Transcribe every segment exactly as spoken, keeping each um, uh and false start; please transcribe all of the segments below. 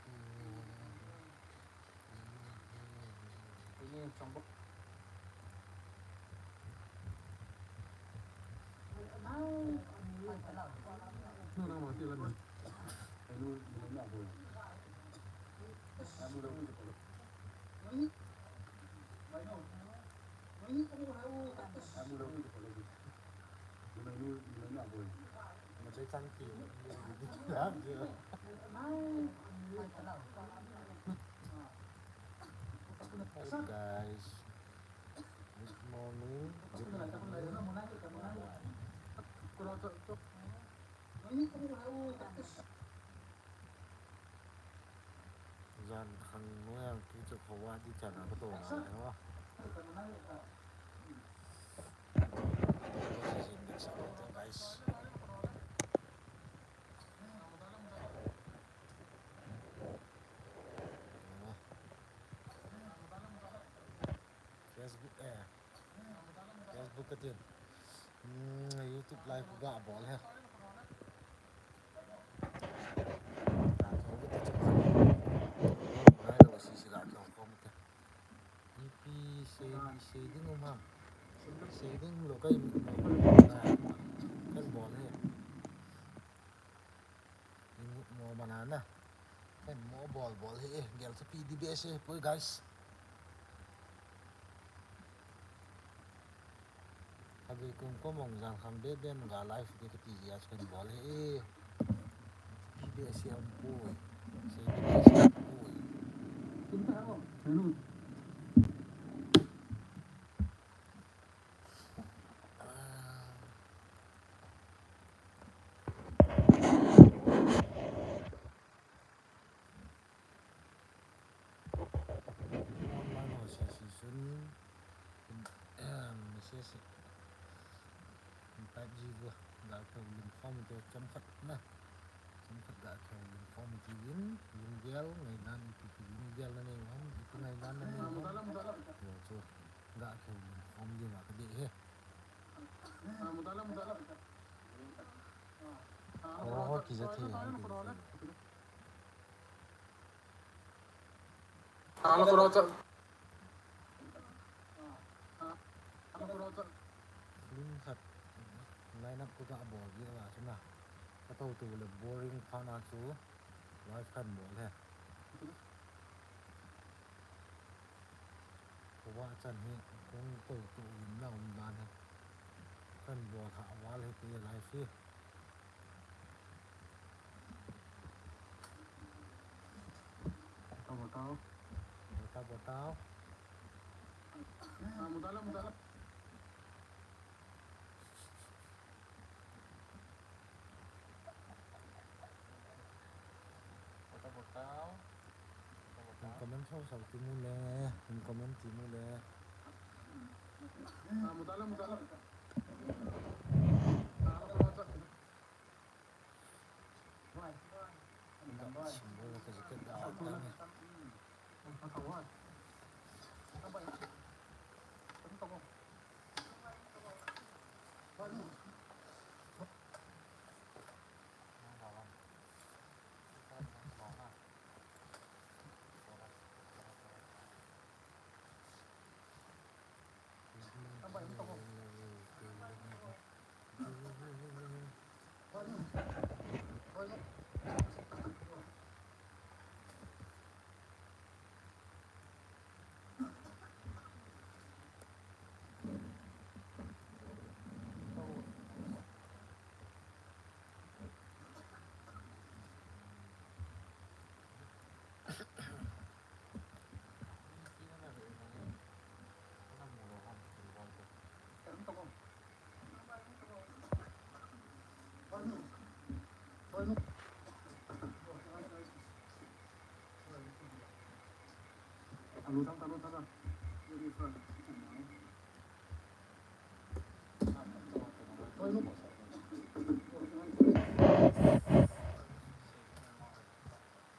Hey guys, good morning, good evening. Jan khang noiya tu chu khova di chana ka to na le ho. Guys. Facebook, eh, Facebook katin. Hmm, YouTube live ga bol he. Ga khel kit te chu. Ngai lo si si ga khel khom te. Ipi sei, sei ding um ham. Sei ding lo kai. Kan bol he. Mo banana. Kan mo bol bol he, gel sa P D B S he, poi guys. Khatvei kum kom ong jan kham be be ga live de ka P D S kan bol he. P D S he am poi. Sei P D S he am poi. Online ho sese chun, message type ji vo, ga khel lim form te chomkhat na. Chomkhat ga khel lim form ti in, lunggel, ngaidan ipi ipi lunggel na nei ham, ipi ngaidan na nei ham. Yo chu, ga khel lim form ji ma ka de he. Oho, kija thei, kija thei. Film khat line up ko ga bol ji la chu na. Ka to tu le boring pha na chu live kan bol he. Khova chan hi kong to to in na um dan he. Kan bol ha wal he te live hi. Botao, botao. Botao, botao. Ah, botao la, botao la. Botao, botao. Botao, botao. Comment sau sau ti mu le, comment ti mu le. Ah, botao la, botao la. Ah, botao la.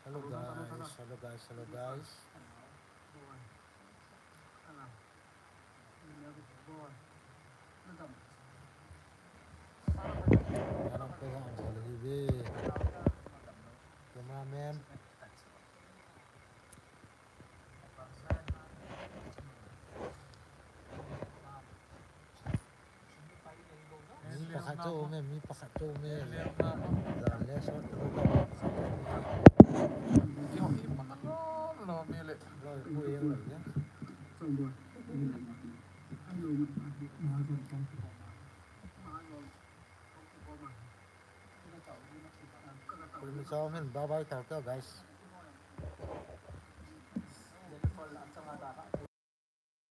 Hello guys, hello guys, hello guys. Cameraman. Chu me, mi pakhat chu me. Jan le sot lo. Loi pu yeng lo ne. Pu mi chom hin bye bye tao tao, guys.